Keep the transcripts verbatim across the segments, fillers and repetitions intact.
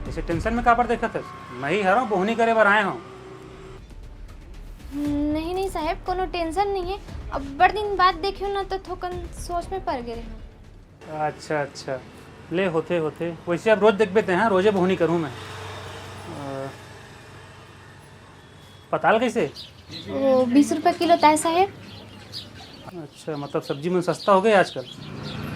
ऐसे टेंशन में काबर देखत हस? मैं ही हरव, बोहनी करे बर आए हव। नहीं, नहीं साहेब, कोनो टेंशन नहीं है। अब बड़ दिन बाद देखियो ना, तो थोकन सोच में पड़ गए हैं। अच्छा, अच्छा, ले, होथे, होथे। वैसे अब रोज देखबे ते, हाँ, रोजे बोहनी करूँ मैं। अ, पताल कैसे? वो बीस रुपये किलो ताय साहेब। अच्छा, मतलब सब्जी मन सस्ता हो गए आजकल?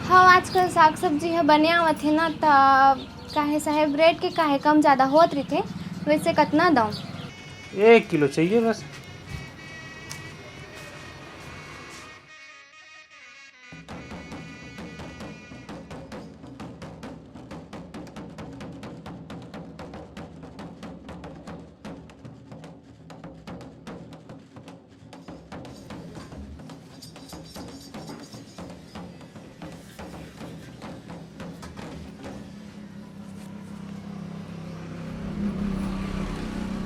हाँ, आजकल साग सब्जी ह बने आवत हे ना, त काहे साहेब, रेट के काहे कम ज़्यादा होत रहिथे, वैसे कतना दऊँ? एक किलो चाहिए बस।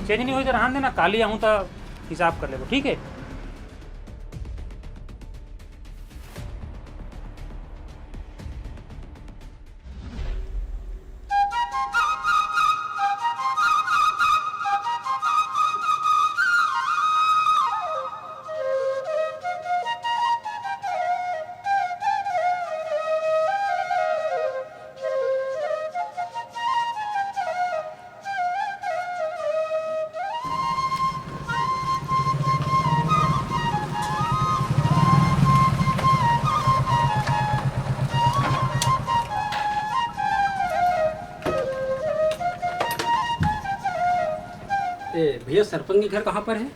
चेंज नहीं होई त रहन देना, काली आहूँ त हिसाब कर लेबो, ठीक है? ए, भैया, सरपंच के घर कहाँ पर है?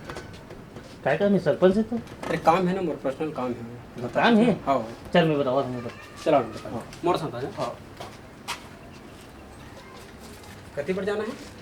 काय काम है सरपंच से तो? अरे, काम है ना, मोर पर्सनल काम है। काम है? हाँ। चल, मैं बतावा तुमको। चलो, बताओ। हाँ, मोर साथ आ जा। हाँ। कति बार जाना है?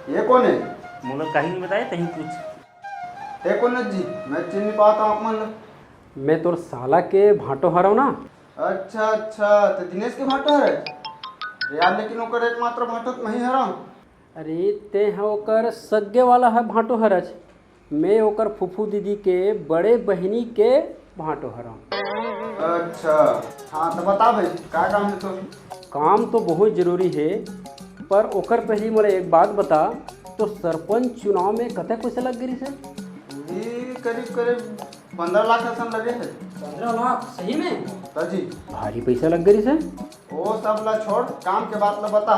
ये कोन हे? मोला काही नहीं बताए, तहीं पूछ। ए कोन जी, मैं चिन्ह नहीं पाता आप मन ला। मैं तोर साला के भांटो हरव ना। अच्छा, अच्छा, ते दिनेश के भांटो हरे? यार, लेकिन ओकर एकमात्र भांटो तो मैं ही हरव। अरे, ते ह ओकर सग्गे वाला ह भांटो हरच। मैं ओकर फूफू दीदी के बड़े बहिनी के भांटो हरव। अच्छा, हाँ, तो बता भाई, का काम है तो? काम तो बहुत जरूरी है, पर ओकर पहली मोला एक बात बता, तो सरपंच चुनाव में कतक पैसा लग गई सर? ये करीब करीब पंद्रह लाख असन लगे है। पंद्रह लाख सही में? हाँ जी। भारी पैसा लग गई सर। ओ सब ला छोड़, काम के बात ला बता।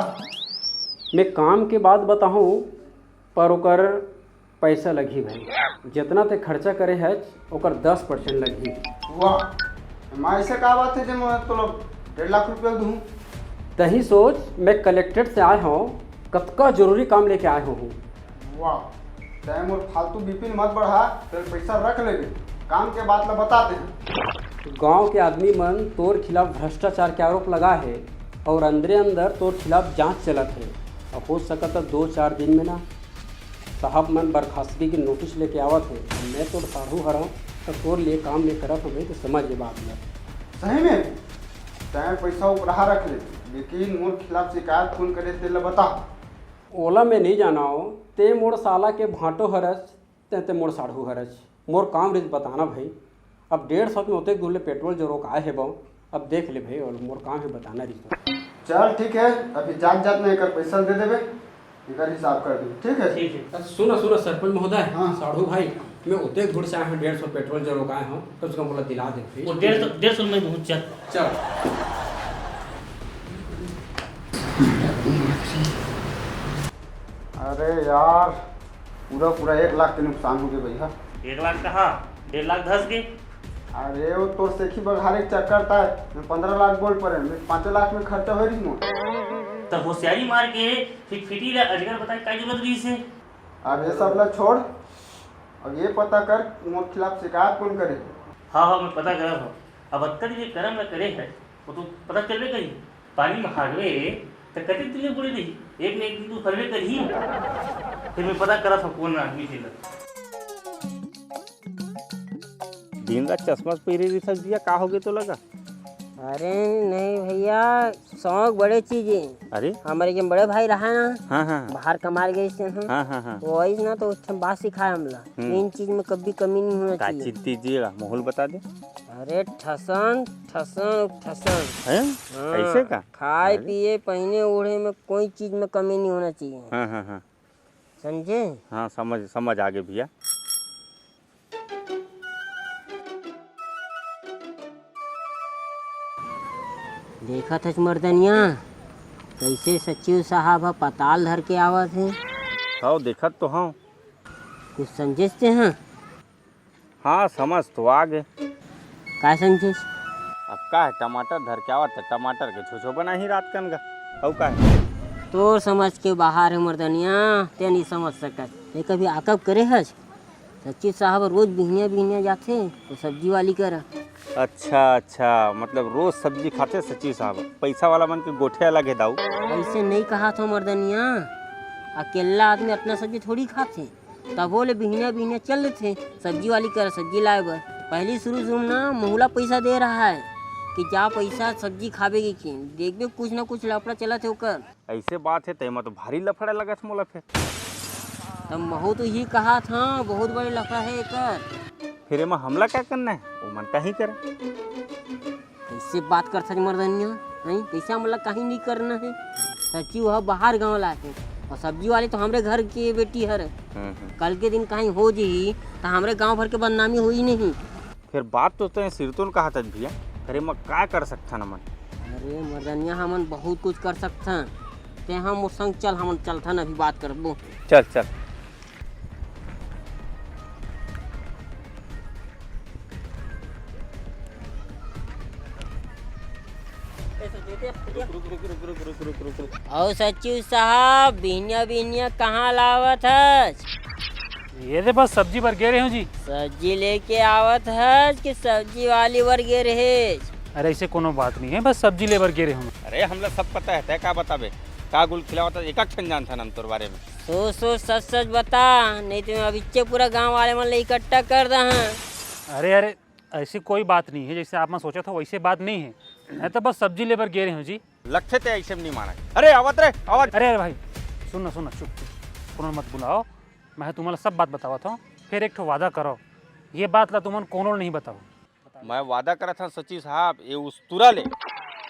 मैं काम के बात बताहूँ, पर ओकर पैसा लगही भाई, जितना ते खर्चा करे हच, ओकर दस परसेंट लगही। वाह, मैं ऐसे का बात है जे मैं तोला डेढ़ लाख रुपया दूँ? तही सोच, मैं कलेक्ट्रेट से आए हूँ, कतका जरूरी काम लेके आए हूँ। वाह, तै मोर फालतू बीपी ल मत बढ़ा, तेरे पैसा रख लेबे, काम के बात ला बताते हैं। गांव के आदमी मन तोर खिलाफ भ्रष्टाचार के आरोप लगा है और अंदरे अंदर तोर खिलाफ जांच चलत है। और हो सकत है दो चार दिन में ना साहब मन बर्खास्तगी के नोटिस लेके आवत हे। मैं तोर साढ़ू हरव, त तोर लिए काम में करत हवे, तो समझ ये बात ला। सही में? तैं पैसा उपराहा रख ले, लेकिन मोर खिलाफ शिकायत कौन करे तेला बता। ओला मैं नहीं जानव, ते मोर साला के भांटो हरस, ते, ते मोर साढ़ू हरच। मोर काम रित बताना भाई। अब डेढ़ सौ में ओतेक दूर ले पेट्रोल जो रोकाए हे बो, अब देख ले भाई, और मोर काम है बताना रित। चल ठीक है, अभी जात जात में एकर पैसा दे देबे, एकर हिसाब कर दे, ठीक है? ठीक है। सुना, सुना सरपंच महोदय, हाँ। साढ़ू भाई, मैं ओतेक दूर से आए हूँ, डेढ़ सौ पेट्रोल जो रोकाए हूँ, कम से कम बोला दिला दे भाई। वो डेढ़ सौ, डेढ़ सौ में बहुत चल। चल। अरे यार, पूरा पूरा एक लाख के नुकसान हो गए भैया। एक लाख कहा, डेढ़ लाख धस गए। अरे वो तोर सेखी बघारे के चक्कर था, मैं पंद्रह लाख बोल पड़े, मैं पाँच लाख में खर्चा हो रही मोर। तब होशियारी मार के फिटफिटी ला अजगर बताए का जरूरत रही से? अब ये सब ला छोड़, अब ये पता कर, मोर खिलाफ शिकायत कौन करे? हाँ, हाँ, मैं पता करत हँव। अब अतका दिन ये करम ल करे हे, वो तो पता चलबे करही। पानी में हागबे, त कतेक दिन ले बूड़े रही? एक न एक दिन तो फरबे करही। फिर मैं पता करत हँव, कौन आदमी हे तेला। दिन रात चश्मा पहिरे रहिथस भैया, का होगे तोला गा? अरे नहीं भैया, शौक बड़े चीज हे। अरे? हमर एक बड़े भाई रहा ना, हाँ, हाँ, हाँ। बाहर कमाए गए से, हाँ। हाँ, हाँ, हाँ। वो आइस ना, तो उस टाइम बात सिखाए हमला। हम्म। तीन चीज में कभी कमी नहीं होना का चाहिए। चीज थी जी, मोहूल बता दे। अरे ठसन, ठसन, ठसन। हैं? हाँ, ऐसे का? खाए, अरे। पिए, पहने, ओढ़े में कोई चीज में कमी नहीं होना चाहिए। हाँ, हाँ, हाँ। समझे? हाँ, समझ, समझ आगे भैया। देखत हस मर्दनिया, कैसे सचिव साहब ह पताल धर के आवत हे। हव, देखत तो हव। कुछ समझेस ते ह? हाँ, समझ तो आगे। का समझेस? अब का हे, टमाटर धर के आवत हे, टमाटर के छोछो बनाही रात कन गा। अउ का हे? तोर समझ के बाहर हे मर्दनिया, ते नहीं समझ सकत। ते कभी आकब करे हस? सचिव साहब रोज बिहनिया बिहनिया जाथे, वो सब्जी वाली करा। अच्छा, अच्छा, मतलब रोज सब्जी खाथे सचिव साहब, पैसा वाला मन के गोठे अलग हे दाऊ। ऐसे नहीं कहाथों मर्दनिया, अकेला आदमी अतना सब्जी थोड़ी खाथे, तभो ले बिहनिया बिहनिया चल देथे सब्जी वाली करा सब्जी लाए बर। पहली शुरू शुरू में ना मोहूला पैसा दे रहा है कि जा पैसा सब्जी खाबे के, देखबे कुछ ना कुछ लफड़ा चलत हे ओकर। ऐसे बात हे, तेमा तो भारी लफड़ा लगत मोला फेर। त महू तो यही कहाथों, बहुत बड़े लफड़ा हे एकर। फेर एमा हमला का करना हे? ओमन का ही करे। कैसे बात करथस मर्दनिया, हैं? कैसे हमला कहीं नहीं करना हे? सचिव ह बाहर गाँव ला हे, अउ सब्जी वाली तो हमरे घर के बेटी हरे। हम्म, हम्म। कल के दिन कहीं हो जही, त हमरे गाँव भर के बदनामी होही नहीं। फेर बात तो तैं सिरतोन कहाथस भैया, फेर एमा का कर सकथन हमन? अरे मर्दनिया, हमन बहुत कुछ कर सकथन, तैं हमर संग चल, हमन चलथन, अभी बात करबो। चल, चल। अउ सचिव साहब, बिहनिया बिहनिया कहाँ लावत हस? ये दे बस सब्जी बर गे रहे हूँ जी। सब्जी लेके आवत हस कि सब्जी वाली बर गे रहेस? अरे ऐसे कोनो बात नहीं हे, बस सब्जी ले बर गे रहे हूँ। अरे हमला सब पता हे, तैं का बताबे, का गुल खिलावत हस, एक ठन जानथन हम तोर बारे में। सोच सोच सच सच बता, नहीं तो मैं अभिच्चे पूरा गाँव वाले मन ला इकट्ठा कर दहा। अरे अरे, ऐसी कोई बात नहीं हे, जैसे आप मन सोचत हो वैसे बात नहीं हे। मैं तो बस सब्जी ले बर गे रहे हूँ जी। लगथे तैं ऐसे में नहीं मानस। अरे आवत रे, आवत। अरे, अरे भाई, सुन ना, सुन ना, चुप, चुप, कोनो मत बुलाओ। मैं तुम्हाला सब बात बतावत हूँ, फेर एक ठो वादा करो, ये बात ला तुमन कोनो नहीं बताओ। मैं वादा करत हूँ सचिव साहब, ये उस्तुरा ले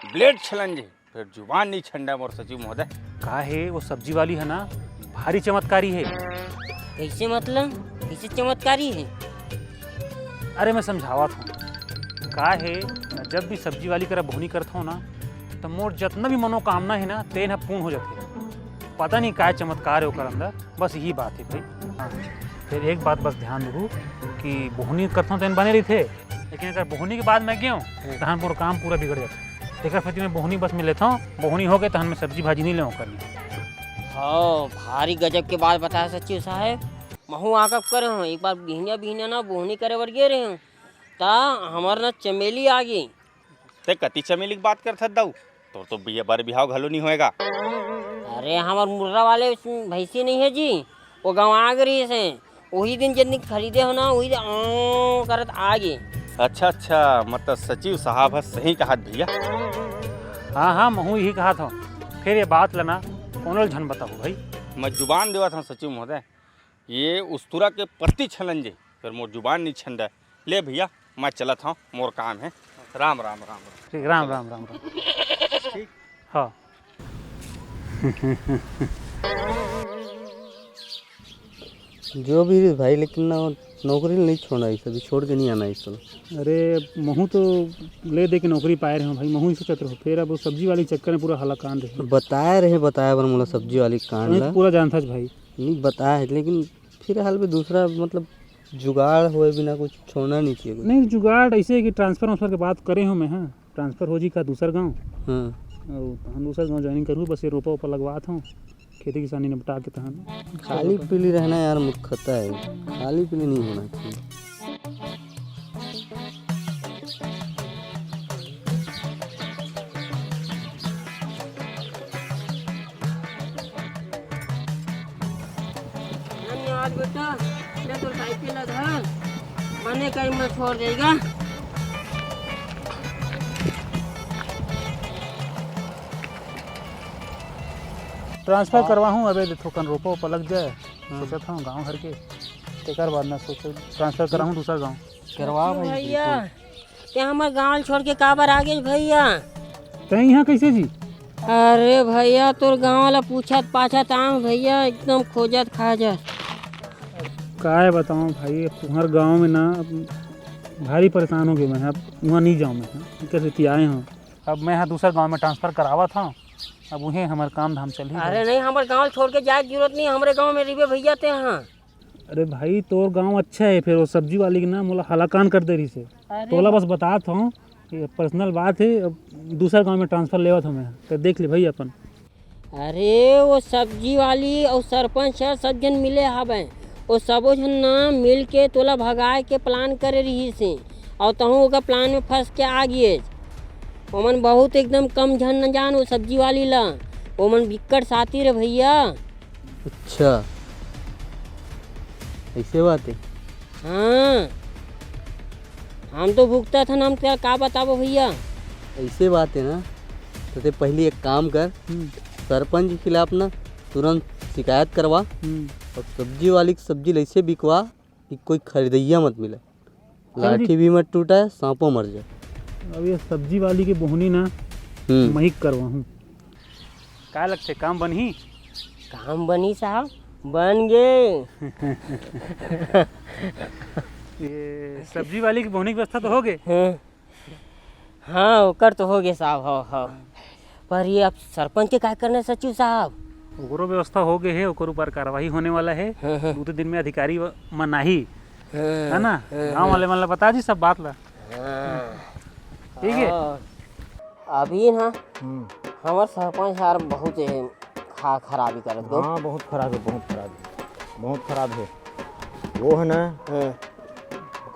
blade challenge हे, फेर जुबान नहीं छंडा मोर सचिव महोदय। का हे, वो सब्जी वाली हे ना, भारी चमत्कारी हे। कैसे मतलब? कैसे चमत्कारी हे? अरे मैं समझावत हूँ। का हे, मैं जब भी सब्जी वाली करा बोहनी करत हूँ ना, त मोर जतना भी मनोकामना हे ना, तेन ह पूर्ण हो जाथे। पता नहीं काय चमत्कार हे ओकर अंदर, बस यही बात हे भाई। हाँ, फेर एक बात बस ध्यान देहू कि बोहनी करत हूँ तेन बने रहिथे, लेकिन अगर बोहनी के बाद मैं गेहूँ, तहन मोर काम पूरा बिगड़ जाथे। तेकर सेती मैं बोहनी बस में लेथव, बोहनी होगे तहन मैं सब्जी भाजी नहीं लेवं करनी। हाँ, भारी गजब के बात बताया सचिव साहब। महू आकब करे हूँ, एक बार बिहनिया बिहनिया ना बोहनी करे बर गे रहे हूँ, त हमर ना चमेली आ गई। ते कति चमेली के बात करथस दाऊ? तोर तो बिया बर बिहाव घलो नहीं होएगा। अरे हमर मुर्रा वाले भैंसी नहीं हे जी, वो गंवा गे रहिस हे। वही दिन जिन दिन खरीदे हो ना, वही दिन औं करत आ गे। अच्छा अच्छा, मतलब सचिव साहब ह सही कहत भैया। हाँ हाँ, महू यही कहत हूँ। फेर ये बात ला ना कोनो ल झन बताहू भाई। मैं जुबान देवत हूँ सचिव महोदय, ये उस्तुरा के प्रति challenge हे, फेर मोर जुबान नहीं छंडे। ले भैया, मैं चलत हूँ, मोर काम हे। राम राम, राम राम। ठीक, राम राम, राम राम। ठीक। हाँ। जो भी रहे भाई, लेकिन ना, नौकरी नहीं छोड़ना हे, अभी छोड़ के नहीं आना हे। अरे, महू तो ले दे के नौकरी पाए रहे हूँ भाई, महू ही सोचत रहो। फेर अब वो सब्जी वाली चक्कर में पूरा हलाकान रहे। बताए रहे, बताए बर मोला सब्जी वाली कांड ला। पूरा जानथस भाई। नहीं बताए हे, लेकिन फिलहाल भी दूसरा, मतलब, जुगाड़ होए बिना कुछ छोड़ना नहीं चाहिए कुछ। नहीं, जुगाड़ ऐसे हे कि transfer वांसफर के बात करे हूँ मैं, हाँ, transfer हो जी का दूसर गाँव। हाँ। अउ तहन दूसर गाँव joining करहूँ, बस ये रोपा वोपा लगवात हूँ। खेती किसानी निपटा के तहन। खाली पीली रहना यार मूर्खता है, खाली पीली नहीं होना चाहिए। धन्यवाद बेटा, ले तोर साइकिल ला धर, बने टाइम में छोड़ देगा। ट्रांसफर हाँ। करवाहूँ, अबे थोकन रोपा ओपा लग जाए, हाँ। सोचत हूँ गाँव घर के, तेकर बाद ना सोचो ट्रांसफर कराहूँ दूसर गाँव। करवा भाई, भैया, बिल्कुल। ते हमर गाँव ल छोड़ के काबर आ गेस भैया? तैं यहाँ कैसे जी? अरे भैया, तोर गाँव ला पूछत पाछत आंव भैया, एकदम खोजत खाजत। काय बताऊँ भाई, तुम्हर गाँव में ना भारी परेशान हो गए मैं, अब वहाँ नहीं जाऊँ मैं, इकर सेती आए हूँ। अब मैं यहाँ दूसर गाँव में ट्रांसफर करावत हूँ, अब उहें हमर काम धाम चलही अरे भाई। नहीं, हमर गाँव ल छोड़ के जाए के जरूरत नहीं, हमरे गाँव में रहिबे भैया ते यहाँ। अरे भाई, तोर गांव अच्छा है, फिर वो सब्जी वाली के ना मोला हलाकान कर दे रही से। अरे तोला बा- बस बतात हूँ, ये पर्सनल बात है, अब दूसर गांव में ट्रांसफर लेवत हूँ मैं, तो देख ले भाई अपन। अरे, वो सब्जी वाली और सरपंच है, सब जन मिले हवे, वो सबो जन ना मिल के तोला भगाए के प्लान करे रही से, और तहूँ ओकर प्लान में फंस के आ गए। ओमन बहुत एकदम कम झन न जान वो सब्जी वाली ला, ओमन बिक्कट साथी रे भैया। अच्छा, ऐसे बात है। हाँ, हम तो भुगतत हन, हम तेला का बताबो भैया। ऐसे बात है ना, तो ते पहली एक काम कर, हम्म। सरपंच के खिलाफ ना तुरंत शिकायत करवा हम्म। और सब्जी वाली की सब्जी ऐसे बिकवा कि कोई खरीदैया मत मिले। चल जी। लाठी भी मत टूटा, सांपो मर जाए। अब ये सब्जी वाली की बोहनी ना हम्म। मैं ही करवाहूँ। का लगथे, काम बनही? काम बनही साहब, बन गे। ये सब्जी वाली की बोहनी की व्यवस्था तो हो गए? हाँ। हाँ, ओकर तो हो गए साहब, हाँ, हाँ। पर ये अब सरपंच के का करना है सचिव साहब? ओकरो व्यवस्था हो गए है, ओकर ऊपर कार्रवाई होने वाला है। हाँ, हाँ। दू तीन दिन में अधिकारी व-, मन आही, हाँ, है ना? हाँ, गाँव हाँ। वाले मन ला बता जी सब बात ला। हाँ। ठीक है? हाँ। अभी ना हम्म। हमर सरपंच यार बहुत ये खा-, खराबी करत गो। हाँ, बहुत खराब है, बहुत खराब है, बहुत खराब है। वो है ना, हाँ।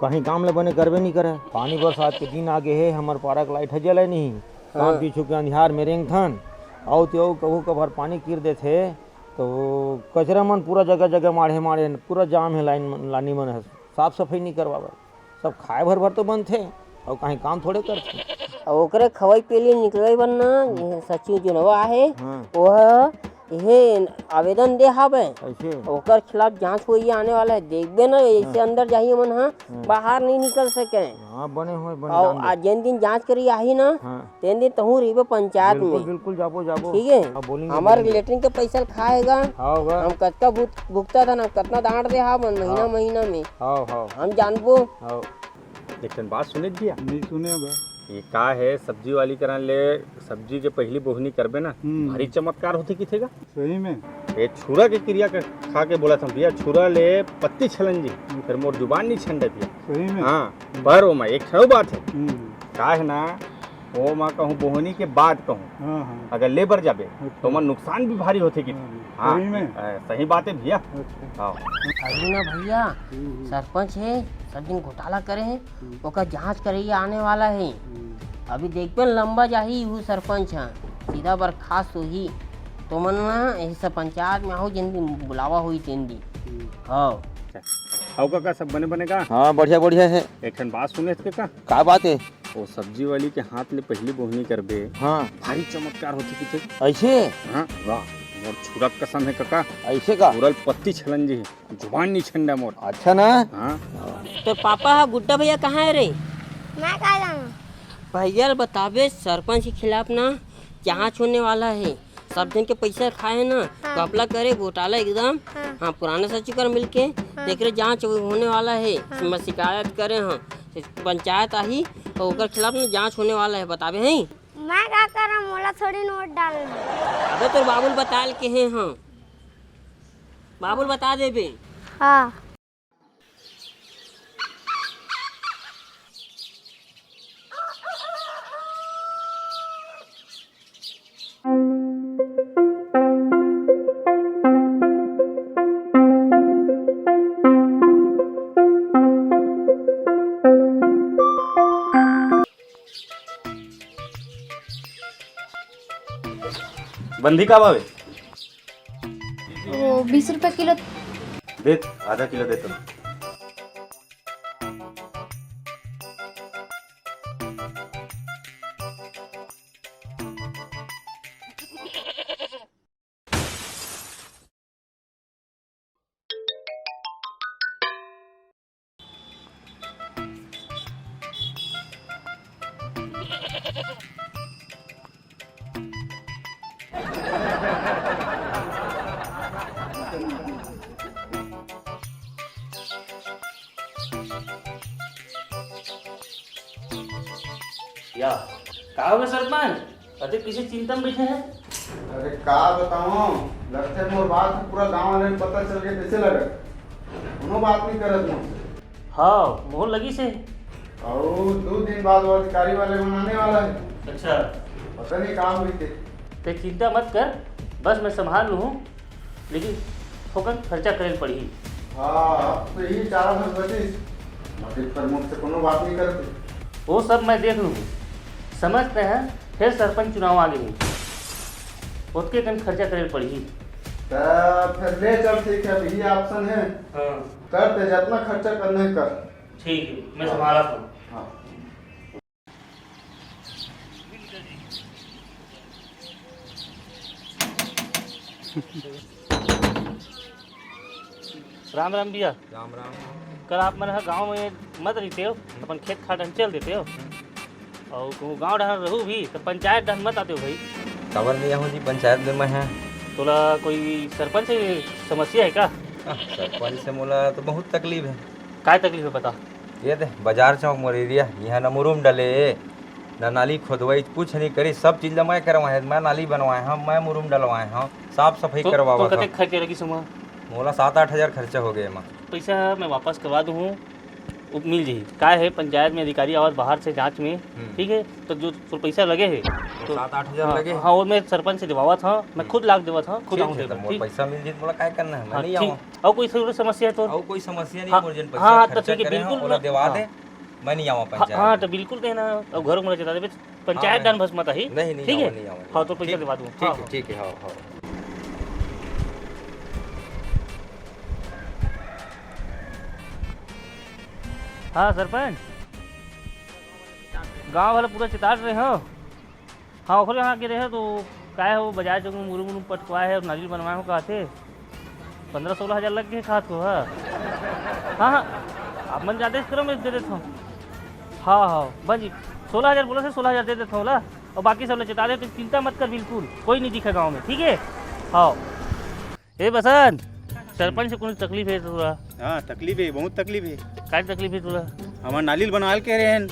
कहीं काम ले बने करबे नहीं करे। पानी बरसात के दिन आ गए है, हमर पारा के लाइट है, जले नहीं। काम हाँ। पीछू के अंधियार में रेंगथन, आओ तो आओ, कभू कभार पानी गिर देथे, तो कचरा मन पूरा जगह जगह माढ़े माढ़े, पूरा जाम है लाइन मन, लानी मन है, साफ सफाई नहीं करवावे। सब खाए भर भर तो बनथे, अउ कहीं काम थोड़े करथे। अउ ओकरे खवई पेली निकलई बर ना, ये सचिव जुनवा आहे, हाँ। वो ह, ये आवेदन दे हावे। कैसे? ओकर खिलाफ जांच होई आने वाला है, देखबे ना, ऐसे हाँ। अंदर जाही मन, हाँ, हाँ। बाहर नहीं निकल सके। हाँ, बने होए, बने अउ जान दे। आज जेन दिन जांच करी आही ना, हाँ। तेन दिन तहूँ रहिबे पंचायत बिल्कुल, में। बिल्कुल, जाबो, जाबो। ठीक है? हाँ, बोलेंगे, हमारे बोलेंगे। लेटरिन के पैसा ल खाएगा। हाँ, बा। हम कतका भुग-, भुगता था ना, कतना डांट दे हा मन महीना, हाँ। महीना में। हाँ, हाँ। हम जानबो। हाँ। एक ठन बात सुने भैया। नहीं सुने बा। ये का है, सब्जी वाली करा ले, सब्जी के पहली बोहनी करबे ना, हम्म। भारी चमत्कार होथे किथे का? सही में? ये छुरा के किरिया के खा के बोला था भैया, छुरा ले पत्ती छलन जी, हम्म। फिर मोर जुबान नहीं छंडे भैया। सही में? हाँ, पर वो मैं एक ठो बात है। हम्म। का है ना, वो मैं कहूँ बोहनी के बाद कहूँ, हाँ, हाँ। अगर ले बर जाबे, अच्छा। तो मैं नुकसान भी भारी होथे किथे। हाँ, हाँ, सही में? अ, सही बात है भैया। अच्छा। हाँ। अरे ना भैया, हम्म, हम्म। सरपंच है, सब दिन घोटाला करे है, हम्म। ओकर जांच करैया आने वाला है। हम्म। अभी देखबे न लंबा जाही वो सरपंच ह, सीधा बर्खास्त होही। तो मन ना यही सब पंचायत में आहो, जिन दिन बुलावा होई तेन दिन। हम्म। हाँ। अच्छा। अउ काका, सब बने बने का? हाँ, बढ़िया बढ़िया है। एक ठन बात सुने थे का? का बात है? वो सब्जी वाली के हाथ ले पहली बोहनी करबे, हाँ। भारी चमत्कार होथे किथे। ऐसे? हाँ, वाह, मोर छुरा के कसम है काका। ऐसे का? पूरा पत्ती छलन जी है, जुबान नहीं छंडा मोर। अच्छा ना? हाँ। तो पापा हा गुड्डा भैया कहाँ है रे? मैं का जानूँ? भैया ल बताबे, सरपंच के खिलाफ ना जांच होने वाला है। सब जन के पैसा खाए है ना, हाँ। घपला करे, घोटाला एकदम। हाँ। हाँ, पुराना सचिव कर मिलके हाँ। देख रहे, जांच होने वाला है। हाँ। मैं शिकायत करे, हाँ, पंचायत आही और ओकर खिलाफ ना जांच होने वाला है, बताबे हैं। मैं का करम, मोला थोड़ी न वोट डालना। अबे तोर बाबू ल बता ल के हे, हाँ, बाबू ल बता देबे। हाँ। बंदी का भाव हे? वो बीस रुपए किलो। दे, आधा किलो दे तो। या, का होगे सरपंच? अते कइसे चिंता में बइठे हे? अरे का बतावं, लगथे मोर बात पूरा गांव वाले ल पता चल गे तइसे लगत। कोनो बात नइ करत मोर से। हाँ, मोर लगिस हे। अउ दू दिन बाद वो अधिकारी वाले मन आने वाला हे। अच्छा। पता नइ का होही ते। ते चिंता मत कर, बस मैं संभाल लूहूँ। लेकिन थोकन खर्चा करे ल पड़ही। हाँ, अब तो यही चारा धन बचिस। मटिक प्रमुख से कोनो बात नइ करत हे। वो सब मैं देख लूहूँ। समझ ते हस, फेर सरपंच चुनाव आगे हे। ओतके कन खर्चा करे ल पड़ही। त फेर ले चल, ठीक हे, अब यही option हे। हाँ। कर दे, जतना खर्चा करना हे कर। ठीक हे, मैं हाँ। संभालत हूँ। हाँ। राम राम भैया। राम राम। कल आप मन ह गांव में मत रहितेव, अपन खेत खार डहन चल देतेव। अउ कहूँ गांव डहन रहू भी, त पंचायत डहन मत आतेव भाई। काबर नइ आहूँ जी पंचायत में मैं ह? तोला कोई सरपंच से समस्या हे का? आ, सरपंच से मोला तो बहुत तकलीफ हे। काय तकलीफ हे बता? ये दे, बाजार चौक मोर area, इहाँ न मुरुम डले, न नाली खोदवाई, कुछ नइ करी, सब चीज ल मैं करवाए हँव, मैं नाली बनवाए हँव, मैं मुरुम डलवाए हँव, साफ सफाई तो, करवावत तो हँव। कतेक खर्चा लगिस ओमा? मोला सात आठ हजार खर्चा होगे एमा। पइसा मैं वापस करवा दूँ, वो मिल जाही। काय हे, पंचायत में अधिकारी आवत बाहर से जांच में, हम्म। ठीक हे, तो जो तोर पइसा लगे हे, तो सात आठ हजार हाँ, लगे हे। हाँ, वो मैं सरपंच से दिवावत हँव, मैं हम्म। खुद लाके देवत हँव, खुद ठीक आहूँ हे, देवत, तो मोर ठीक? पइसा मिल जाही, मोला काय करना हे, मैं हाँ, नइ ठीक। आवँव। अउ कोई समस्या हे तोर? अउ कोई समस्या नइ हे, हाँ, मोर जेन हाँ, पइसा हाँ, तो खर्चा ठीक हे, करे हँव, बिल्कुल ओला ना। देवा हाँ। दे। मैं नइ आवँव हाँ, पंचायत हाँ, में। तो बिल्कुल देना, अब घर में चला जाबे, पंचायत हाँ, डहन भस मत आही, नहीं, नहीं, ठीक हे? नहीं, नहीं, हाँ, तो पइसा ठीक, देवा दूँ। ठीक हाँ, हे, हाँ। ठीक हे, हाँ, हाँ। हाँ, सरपंच, गाँव वाला पूरा चितार रहे हो। हाँ, ओकरे यहाँ गे रहे तो काय हो, बाजार चौक में मुरुम उरुम पटकवाए हे अउ नारियल बनवाए हो, कहाथे पंद्रह सोलह हजार लग गे, कहाथे हो। हाँ, हाँ, हाँ, आप मन जादा करो, मैं दे देत हँव। हाँ, हाँ, बन जी, सोलह हजार बोले हे, सोलह हजार दे देत हँव ला, अउ बाकी सब ला चिता दे, तो चिंता मत कर, बिल्कुल कोई नइ दिखे गाँव में, ठीक हे? हाँ। ए बसंत, सरपंच से कोनो तकलीफ हे तोला? हाँ, तकलीफ हे, बहुत तकलीफ हे। काय तकलीफ हे तोला? हमर नाली ल बनवाए ल कहे रहेन,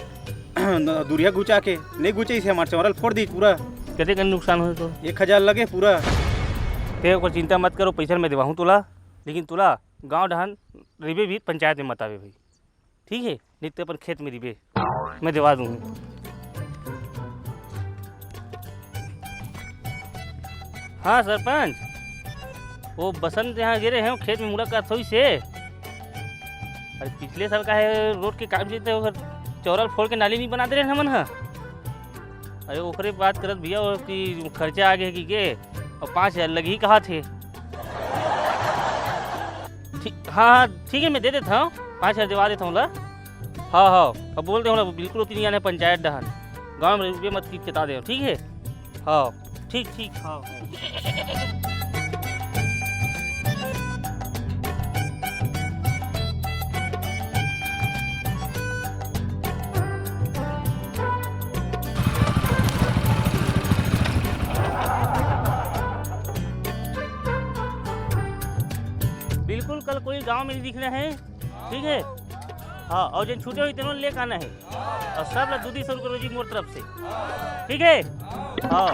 दुरिहा गुचा के, नइ गुचाइस हे, हमर चौरा ल फोर दिस पूरा। कतेक कन नुकसान होय तो? एक हजार लगे पूरा। ते ओकर चिंता मत करो, पइसा ल मैं देवाहूँ तोला, लेकिन तोला गाँव डहन रहिबे भी पंचायत में मत आबे भाई। ठीक हे, नइ ते अपन खेत में रहिबे, मैं देवा दूँ। हाँ सरपंच, वो बसंत यहाँ गे रहे हो, खेत में मुलाकात होइस हे। अरे पिछले साल का हे, रोड के काम चलते ओकर चौरा ल फोर के नाली नइ बना दे रहेन हमन ह। अरे ओकरे बात करत भैया, वो कि खर्चा आगे हे कि के, अउ पाँच हजार लगही कहाथे। ठीक, हाँ, हाँ, ठीक हे, मैं दे देत हँव, पाँच हजार देवा देत हँव ला। हाँ, हाँ, अब बोल दे हँव ला, बिल्कुल ओती नइ आने पंचायत डहन, गाँव में रुपये मत की चेता दे, ठीक हे? हाँ, ठीक, ठीक, हाँ, हाँ। बिल्कुल कल कोई गाँव में नइ दिखना हे, ठीक हे? हाँ, अउ जेन छूटे होही तेनो लेके आना हे, अउ सब ला दू दू सौ रुपये रोजी मोर तरफ से, ठीक हे? हाँ।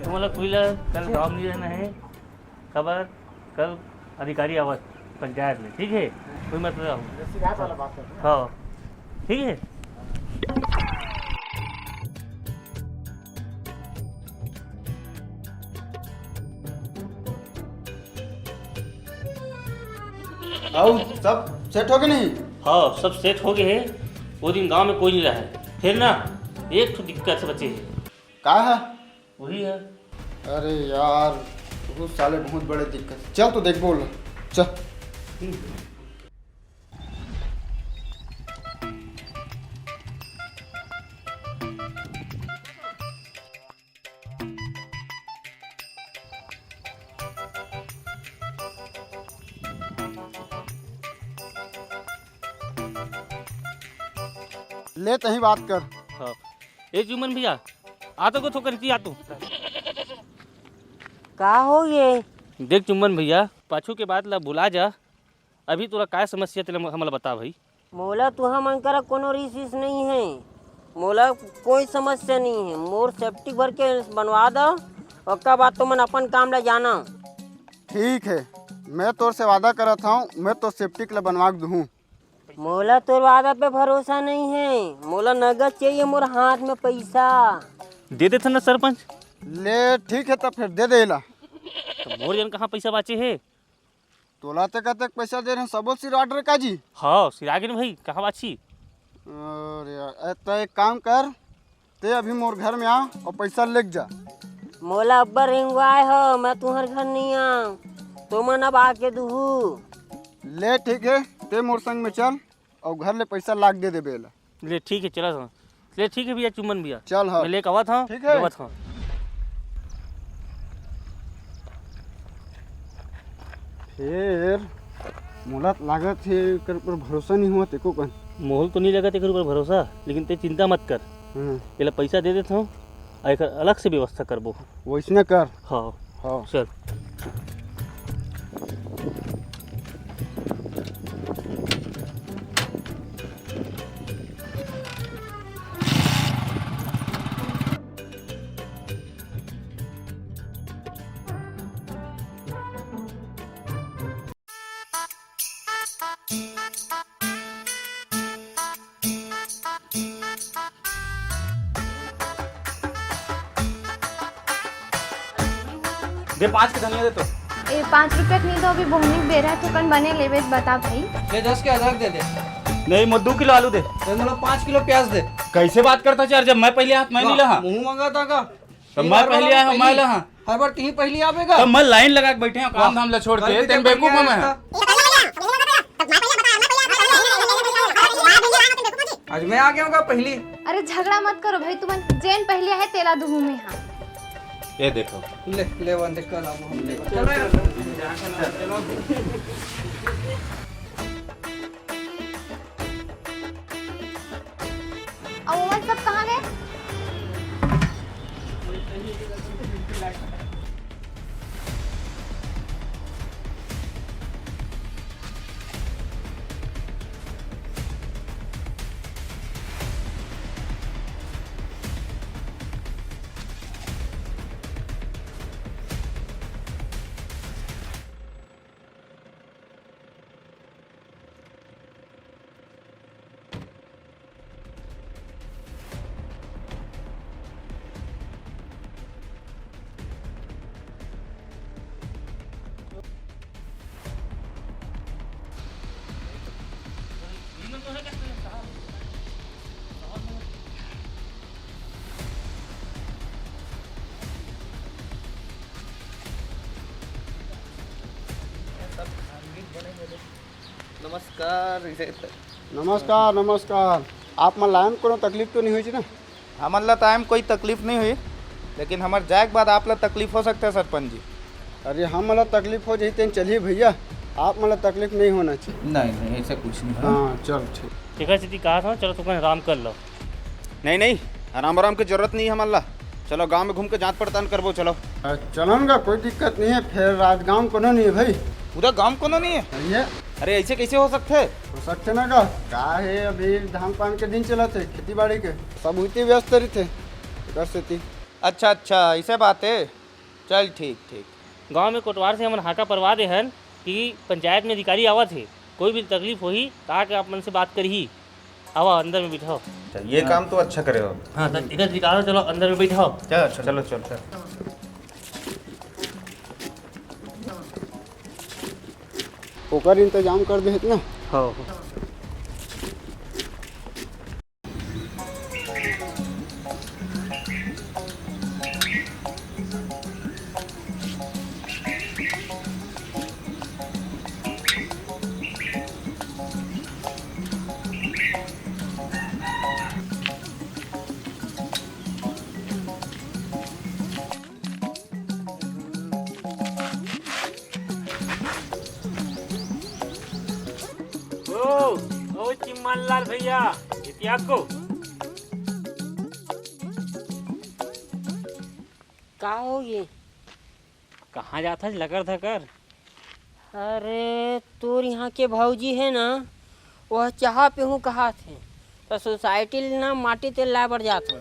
तुमन ला कोई ला कल गाँव नइ रहना हे, काबर कल अधिकारी आवत पंचायत में, ठीक हे? कोई मत रहो। जैसे याद वाला बात है। हाँ, ठीक हे। अउ सब सेट होगे नहीं? हाँ, सब सेट हो गे हे। वो दिन गांव में कोई नहीं रहा है, फिर ना एक ठो दिक्कत से बचे हे। का है? वही है। अरे यार, तू साले बहुत बड़े दिक्कत। चल तो देख बोल। चल। ले तही बात कर। हाँ। ए जुम्मन भैया, आ तो को थोकन की आ तू। का हो ये? देख जुम्मन भैया, पाछू के बात ला भुला जा। अभी तोला काय समस्या तेला हमला बता भाई। मोला तुहा मन करा कोनो रिस इस नहीं है, मोला कोई समस्या नहीं है। मोर सेप्टिक भर के बनवा दा, ओकर बाद तुमन अपन काम ला जाना। ठीक है, मैं तोर से वादा करत हूँ, मैं तो सेप्टिक ला बनवा के दूँ। मोला तोर वादा पे भरोसा नहीं है, मोला नगद चाहिए मोर हाथ में पैसा। दे देथन ना सरपंच। ले ठीक है, तब फिर दे दे ला। तो मोर जन कहाँ पैसा बाचे हे? तोला ते कतेक पैसा दे रहे हैं, सबो सिराट रे काजी? हाँ, सिरागिन भाई, कहाँ बाची? अरे यार, ए, तो एक काम कर, ते अभी मोर घर में आ और पैसा लेके जा। मोला अब्बर रेंगवाए हो, मैं तुम्हारे घर नहीं आऊँ, तुमन अब आके दुहू। ले ठीक है, ते मोर संग में चल और घर ले पैसा लाग दे दे बेला। ले ठीक है, चला था। ले ठीक है भैया, चुम्बन भैया। चल, हाँ। मैं लेके आवत हूँ, ठीक है। देवत हूँ। फिर मोला लागत हे एकर ऊपर भरोसा नहीं हुआ तेको कन। मोहल तो नहीं लगा तेकर ऊपर भरोसा, लेकिन ते चिंता मत कर। हम्म। एला पैसा दे देत हूँ, आ एकर अलग से व्यवस्था करबो। वैसने कर। हाँ। हाँ। चल। दे, पाँच के धनिया दे तो। ए, पाँच रुपया के नहीं तो अभी बोहनी के बेरा है, तो कन बने लेबे त बता भाई। ले, दस के अदरक दे दे। नहीं, मोर दू किलो आलू दे। तो मतलब पाँच किलो प्याज दे। कैसे बात करता चार, जब मैं पहले हाथ मैं नहीं वाह, लहा। मुंह मंगा था का? तो ये मैं बार पहले बार आया हूँ, पहली। मैं लहा। हर बार तीन पहली आवेगा। तो मैं लाइन लगा के बैठे हूँ, काम वाह। धाम ला छोड़ कल के, भी तेन तो बेवकूफ पहले हूँ मैं। आया था। आज मैं आ गया हूँ का पहली? अरे झगड़ा मत करो भाई, तुमन जेन पहली आहे तेला दुहू में हाँ। ये देखो। ले, ले वन देख कर लाओ, हम ले। अब ओमन सब कहाँ गए? नमस्कार। नमस्कार, नमस्कार। आप मन ला आए म कोनो तकलीफ तो नहीं हुई ना? हमन ला तो आए म कोई तकलीफ नहीं हुई, लेकिन हमर जाए के बाद आप ला तकलीफ हो सकता है सरपंच जी। अरे हमन ला तकलीफ हो जाही तेन चलही भैया, आप मन ला तकलीफ नहीं होना चाहिए। नहीं, नहीं, ऐसा कुछ नहीं है। हाँ, चल ठीक। तेकर सेती कहा था, चलो तुमन आराम कर लो। नहीं, नहीं, आराम आराम की जरूरत नहीं है हमन ला। चलो गांव में घूम के जांच पड़ताल करबो, चलो। अ, चलन का कोई दिक्कत नहीं है, फिर आज गांव कोनो नहीं है भाई। पूरा गांव कोनो नहीं है? नहीं है। अरे ऐसे कैसे हो सकते है? हो सकते ना का? का है, अभी धान पान के दिन चलत है, खेती बाड़ी के, सब उती व्यस्त रहिथे, एकर सेती। अच्छा, अच्छा, ऐसे बात है। चल ठीक, ठीक। गांव में कोटवार से हमन हाका परवा दे हन कि पंचायत में अधिकारी आवत हे, कोई भी तकलीफ होही त आके आप मन से बात करही। आवा, अंदर में बिठाओ। अच्छा, ये हाँ। काम तो अच्छा करे हो। हाँ, तो इधर अधिकार, चलो अंदर में बैठाओ। चलो, चलो, चलो, चलो। ओकर इंतजाम कर देहत ना। हाँ, हाँ। ओ, ओ चिम्मन लाल भैया, इतिया को। का हो ये? कहाँ जात हस लकर धकर? अरे, तोर यहाँ के भौजी हे ना, वह चाहा पीहूँ कहात हे, त सोसाइटी ले ना माटी तेल लाए बर जात हूँ।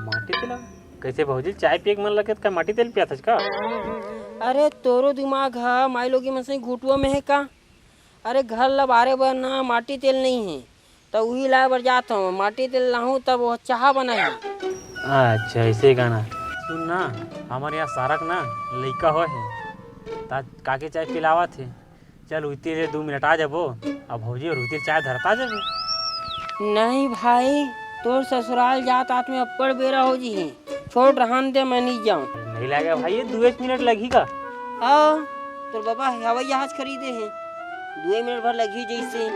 माटी तेल? कैसे भौजी, चाय पिए के मन लगे त का माटी तेल पियात हस का? अरे, तोरो दिमाग ह माईलोगिन मन सही घुटुआ में हे का? अरे, घर ल बारे बर ना माटी तेल नइ हे, त उही लाए बर जात हूँ। माटी तेल लाहूँ तब वो चाहा बनाही। अच्छा, ऐसे गाना। सुन ना, हमर यहाँ सारक ना लइका होए हे, त काके चाय पिलावत हे। चल, उइती ले दू मिनट आ जाबो, अब भौजी और उइती चाय धरता जाबो। नहीं भाई, तोर ससुराल जात आत में अब्बड़ बेरा हो जी हे। छोड़ रहन दे, मैं नहीं जाऊँ। नहीं लगे भाई, ये दू एक मिनट लगही का? हाँ, तोर बाबा हवाई जहाज खरीदे हे, दू मिनट भर लगही जैसे।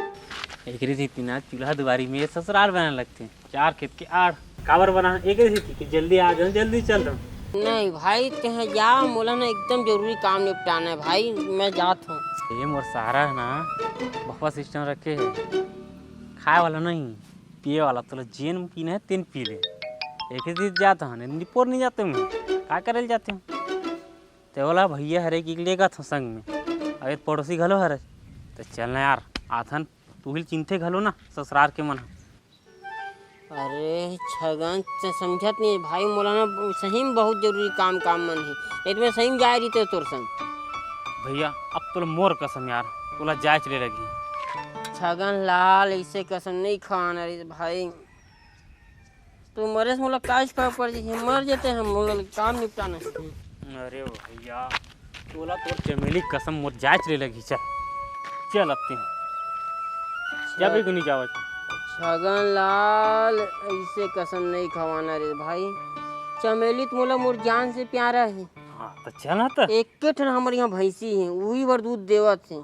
एकरे सेती ना चूल्हा दुआरी में ससुराल बनाए लगथे। चार खेत के आड़। काबर बना? एक ही थी कि जल्दी आ जाओ, जल्दी चल रहा हूँ। नहीं भाई, तें जा, मोला ना एकदम जरूरी काम निपटाना है भाई, मैं जात हूँ। ये मोर सारा है ना, बफा सिस्टम रखे है, खाए वाला नहीं, पिए वाला। तोला जेन पीना है तेन पी ले। एक ही चीज जात हूँ, निपोर नहीं जाते मैं, का करे जाते हूँ? ते वाला भैया हरे कि लेगा था संग में, अगर पड़ोसी घलो हरे, तो चलना यार, आथन, तू ही चिंथे घलो ना ससुरार के मन। अरे छगन, ते समझत नहीं भाई, मोला ना सही में बहुत जरूरी काम, काम मन हे, नहीं तो मैं सही में जाए रहिते तोर संग। भैया, अब तोला मोर कसम यार, तोला जाए चले लगी। छगन लाल, ऐसे कसम नहीं खाना रे भाई, तू मरे से मोला काज का पड़ जाही, मर जेते हम, मोला काम निपटाना हे। अरे भैया, तोला तोर चमेली कसम, मोर जाए चले लगी। चल, चल अब तें। क्या भी नहीं जावत। छगन लाल, ऐसे कसम नहीं खवाना रे भाई। चमेली तो मोला मोर जान से प्यारा हे। हाँ, तो चल ना तो। एक ठन हमर यहाँ भैंसी हे, उही बर दूध देवत हे।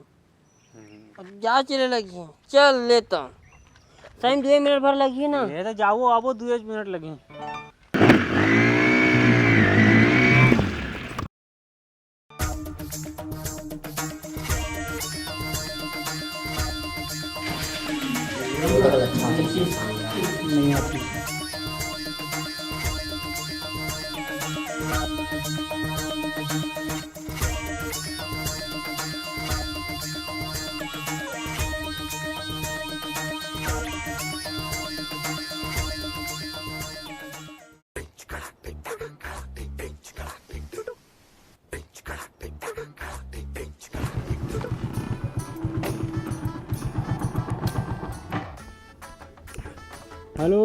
अब जा चले लगी, चल लेता। सही में दू मिनट भर लगी ना। ये तो जाओ, आबो दू मिनट लगी। नहीं आती। हेलो,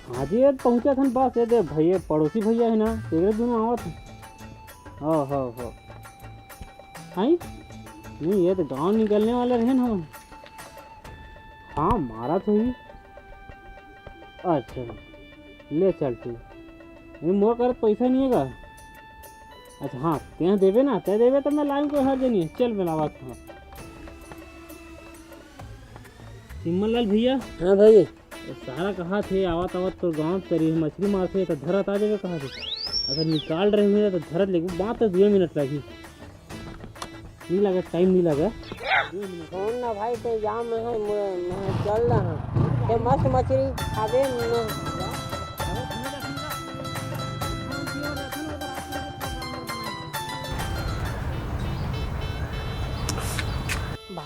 हाँ जी, ये पहुँचा थन बस, ये दे भैया, पड़ोसी भैया है ना, एकरे दोनों आवत हे। हो, हो, हो। आई? नहीं, ये तो गांव निकलने वाले रहे ना हम। हाँ, मारा तो ही। अच्छा, ले चल तू। ये मोर कर पैसा नहीं है का? अच्छा हाँ, तें देबे ना, तें देबे तो मैं लाइन कोई हर जनी है। चल, मैं लावत हूँ। चिम्मन लाल भैया। हाँ भाई। ये सारा कहा थे, आवत आवत तो गाँव तरी मछली मारथे, तो धरत आ जाबे कहा थे। अगर निकाल रहे हुए तो धरत लेके बात तो दो मिनट लगी। नहीं लगा, टाइम नहीं लगा। फोन ना भाई, ते जा, मैं, मैं, मैं चल रहा हूँ। ते मस्त मछली खाबे, मैं।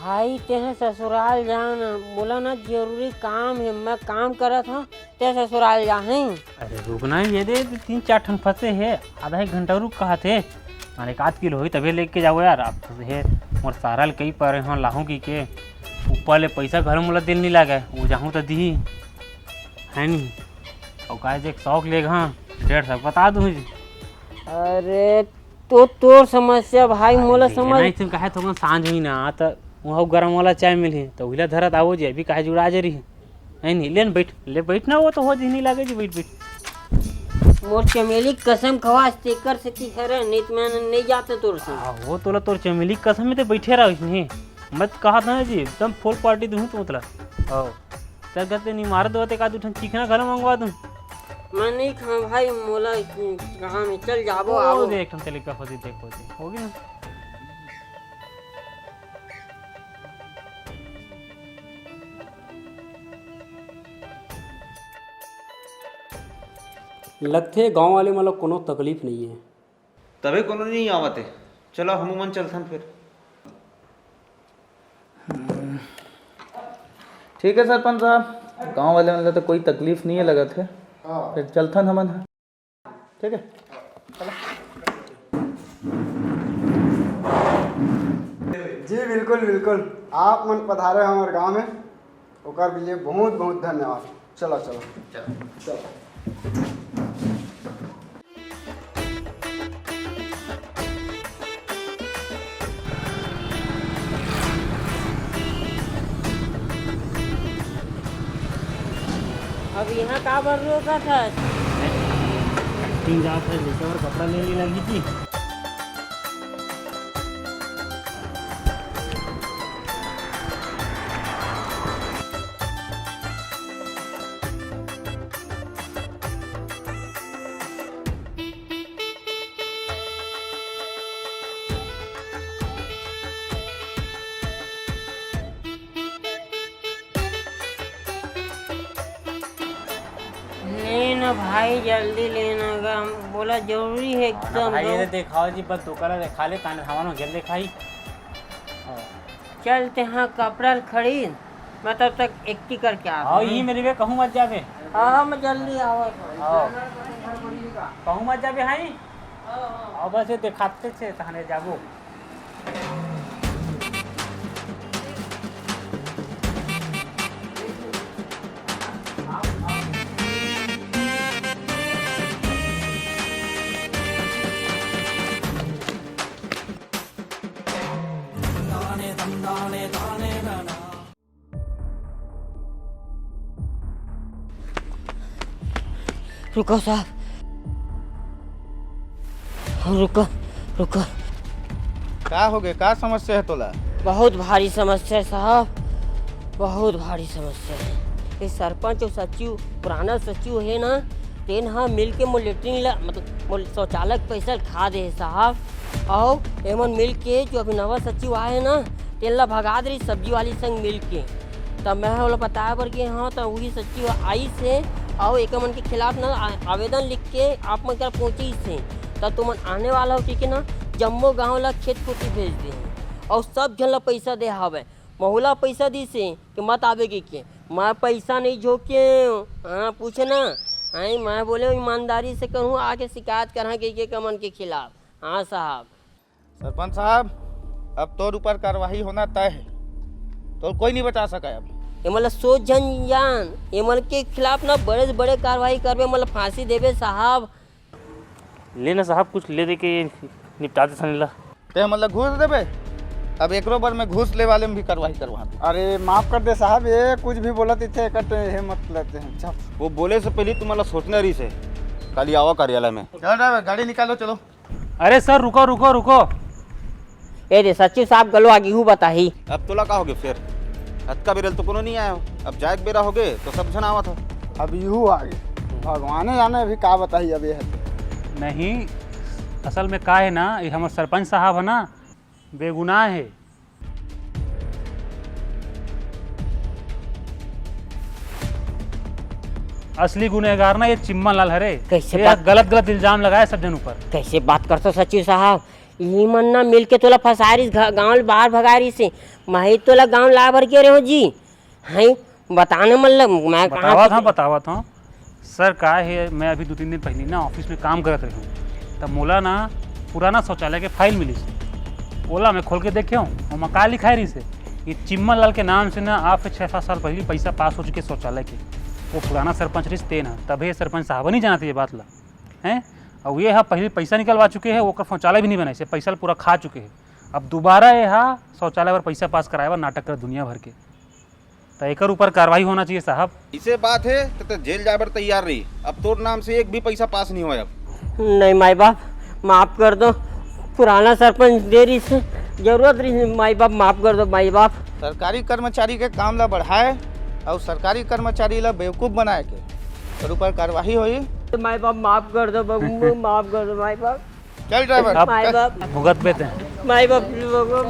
भाई, तेहे ससुराल जाना, बोला ना, जरूरी काम है, मैं काम करत हूँ, ते ससुराल जाहे। अरे रुक ना, ये दे, तीन चार ठन फंसे हे, आधा एक घंटा रुक कहा थे। अरे एक आध किलो होई तभे लेके जाओ यार। आप तो हे, मोर सारा ल कई परे हो लाहू की के, ऊपर ले पैसा घर मोला दिल नहीं लागे, वो जाहूँ तो दी है नहीं। और कहे जे एक सौ के लेग हाँ, डेढ़ सौ बता दूँ जी। अरे तो तोर समस्या भाई, मोला समझ नहीं, तुम कहे तो सांझ हुई ना, तो वहाँ गरम वाला चाय मिली, तो उहिला धरत आवो जी, अभी कहे जुड़ा जे रही। नहीं, नहीं, ले न बैठ, ले बैठ ना, वो तो हो जी, नहीं लागे जी, बैठ, बैठ। मोर चमेली कसम खवास, तेकर से की हरे, नहीं तो मैं नहीं जाते तोर से। आ, वो तोला तोर चमेली कसम में तो बैठे रहो इसने। मत कहा था ना जी, एकदम फुल पार्टी दूँ तो मतलब। आओ। सरगत ले निमारत होते का दू ठन चिकना घलो मंगवा दूं? मैं नहीं खाऊं भाई, मोला कहा में चल जाबो, ओ, आबो। देख, हम तेले का होती, देख होती। होगी ना? लगथे गांव वाले मन ल कोनो तकलीफ नइये। तभे कोनो नइ आवत हे। चलो, हमू मन चलथन फेर। ठीक हे सरपंच साहब, गांव वाले मन ल तो कोई तकलीफ नइये लगत हे। हाँ। फेर चलथन हमन ह। ठीक हे। जी बिल्कुल, बिल्कुल। आप मन पधारे हमर गांव में, ओकर लिए बहुत, बहुत धन्यवाद। चलो, चलो। चलो। चलो। अब इहाँ काबर रोकत हस? तीन जात हे, लइका बर कपड़ा ले ले लगी थी। ले ना भाई, जल्दी ले ना गा, बोला जरूरी हे एकदम भाई, गा। ये देखाओ जी, बस दो कलर दिखा ले, ताने हवा में गिर दिखाई। हाँ। चल ते हाँ कपड़ा ल खरीद, मैं तब तक एकटी करके आ हाँ, हूँ। यही मेरी बे, कहूँ मत जाबे। हाँ, हाँ, मैं जल्दी आवत हूँ। हाँ। कहूँ मत जाबे, हाँ? हाँ, हाँ। अब बस ये दिखाते छे, तहने जाबो। रुको साहब, रुको, रुको। का हो गए? का समस्या हे तोला? बहुत भारी समस्या हे साहब, बहुत भारी समस्या हे। ये सरपंच अउ सचिव, पुराना सचिव हे ना, तेन ह मिल के मोर लेटरिन ला, मतलब मोर शौचालय के पैसा ल खा दे हे साहब। अउ एमन मिल के जो अभी नवा सचिव आए हे ना, तेन ला भगा दे रही सब्जी वाली संग मिल के। तब मैं ओला बताए बर गे हंव, त उही सचिव आइस हे अउ एकर मन के खिलाफ ना आ-, आवेदन लिख के आप मन करा पहुंचाइस हे। त तुमन आने वाला हो कि, कि ना जम्मो गांव ला खेत कोती भेज दे हे अउ सब झन ला पैसा दे हावय। महू ला पैसा दिस हे कि मत आबे कि, कि मैं पैसा नहीं झोंके हंव। हाँ, पूछ ना। आई मैं बोले ईमानदारी से कहूँ आके शिकायत करहा कि, कि एकर मन के खिलाफ। हाँ साहब। सरपंच साहब, अब तोर ऊपर कार्रवाई होना तय हे, तोर कोई नहीं बचा सका अब। एमन ला सोच झन जान, एमन के खिलाफ ना बड़े से बड़े कार्रवाई करबे, एमन ला फांसी देबे साहब। ले ना साहब, कुछ ले दे के निपटा दे सनी ला। ते हमन ला घूस देबे, अब एकरो बर मैं घूस ले वाले में भी कार्रवाई करवा दूं। अरे माफ कर दे साहब, ये कुछ भी बोलत इथे, एकर ते हे मत लेते हैं। अच्छा। वो बोले से पहले तुम्हारा सोचना रही से, काली आवा कार्यालय में। चल ड्राइवर, गाड़ी निकालो, चलो। अरे सर, रुको, रुको, रुको। ए दे, सचिव साहब घलो आगे, हूँ बताही। अब तोला का होगे फेर? अतका बेरा ले तो कोनो नहीं आया हो। अब जाए के बेरा होगे तो सब झन आवत हो। अब इहू आगे। भगवाने जाने अभी का बताही अब ये है। नहीं, असल में का है ना, ये हमर सरपंच साहब है ना, बेगुनाह है। असली गुनहगार ना ये चिम्मन लाल हरे। कैसे ये बात गलत गलत इल्जाम लगाए सब जन ऊपर। कैसे बात करथो सचिव साहब? इही मन ना मिल के तोला फंसाए रिस, घ-, गांव ले बाहर भगाए रिस हे। मैं ही तोला गांव लाए बर गे रहे हो जी। हैं? बताने मन लग, मैं कहाँ बतावत से हूँ, बतावत हूँ। सर, का है, मैं अभी दो तीन दिन पहले ना ऑफिस में काम करत रहे हूँ, तब मोला ना पुराना शौचालय के फाइल मिली से। ओला मैं खोल के देखे हूँ, ओमा का लिखाए रही से, ये चिम्मन लाल के नाम से ना आज से छः सात साल पहले पैसा पास हो चुके शौचालय के। वो पुराना सरपंच रिस तेन ह, तभे ये सरपंच साहब नहीं जानते ये बात ला, हैं? और ये हा पहले पैसा निकलवा चुके हैं, ओकर शौचालय भी नहीं बनाए से, पैसा पूरा खा चुके हैं। अब दोबारा ये हा शौचालय पर पैसा पास कराए बर नाटक कर दुनिया भर के। त एकर ऊपर कार्रवाई होना चाहिए साहब। इसे बात है त, त जेल जाए बर तैयार रही। अब तोर नाम से एक भी पैसा पास नहीं होय अब। नहीं माई बाप, माफ कर दो। पुराना सरपंच दे रही से, जरूरत रही, माई बाप माफ कर दो, माई बाप। सरकारी कर्मचारी के काम ला बढ़ाए अउ सरकारी कर्मचारी ला बेवकूफ बनाए के तोर ऊपर कार्रवाई होही। माई बाप माफ कर दो बबू, माफ कर दो माई बाप। चल ड्राइवर। अब माई बाप, भुगत बेते हैं। माई बाप,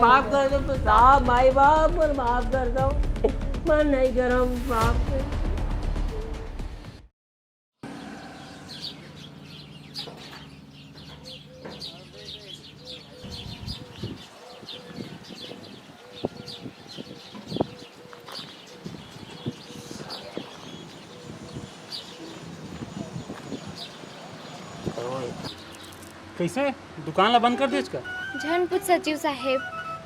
माफ कर दो साहब, माई बाप मोर माफ कर दो, मैं नहीं करम माफ। कइसे, दुकान ला बंद कर देस का? झन पूछ सचिव साहेब,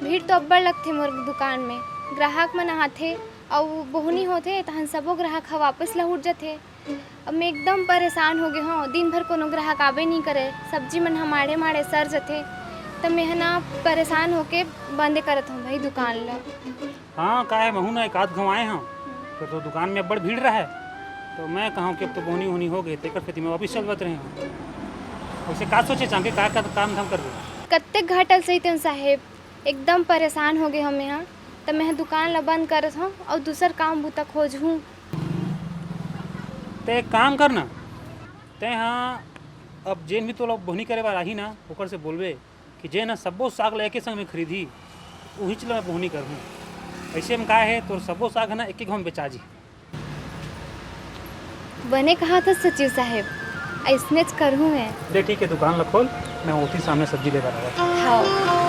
भीड़ तो अब्बड़ लगथे मोर दुकान में। ग्राहक मन आथे अउ बोहनी होथे, तहन सबो ग्राहक ह वापस लहुट जथे। अब मैं एकदम परेशान हो गे हौं। दिन भर कोनो ग्राहक आबे नइ करे, सब्जी मन ह माड़े माड़े सर जथे। त मैं ह ना परेशान होके बंदे करत हौं भाई दुकान ल। हाँ, का हे, महू ना एक आध घांव आए हौं, तो, तो दुकान में अब्बड़ भीड़ रहे, तो मैं कहूँ कि अब तो बोहनी होनी हो गई, तेकर सेती मैं वापिस चल बत रहे हौं। वइसे का सोचे चाहूँ कि का, का काम धाम कर रहे? कत्तेक घाटा ल सहितेंव साहेब, एकदम परेशान हो गे हौं मैं ह। त मैं ह दुकान ल बंद करत हौं अउ दूसर काम बूता खोजहूँ। ते एक काम करना, ते हाँ, अब जेन भी तोला बोहनी करे बर आही ना, ओकर से बोलबे कि जेन ह सब्बो साग ल एके संग में खरीदही, उहीच ल मैं बोहनी करहूँ। अइसे में का हे, तोर सब्बो साग ह ना एके घांव में बेचा जी। बने कहा था सचिव साहेब, अइसनेच करहूँ मैं। दे ठीक हे, दुकान ल खोल, मैं ओती सामने सब्जी ले बर आवत हौं। हाँ।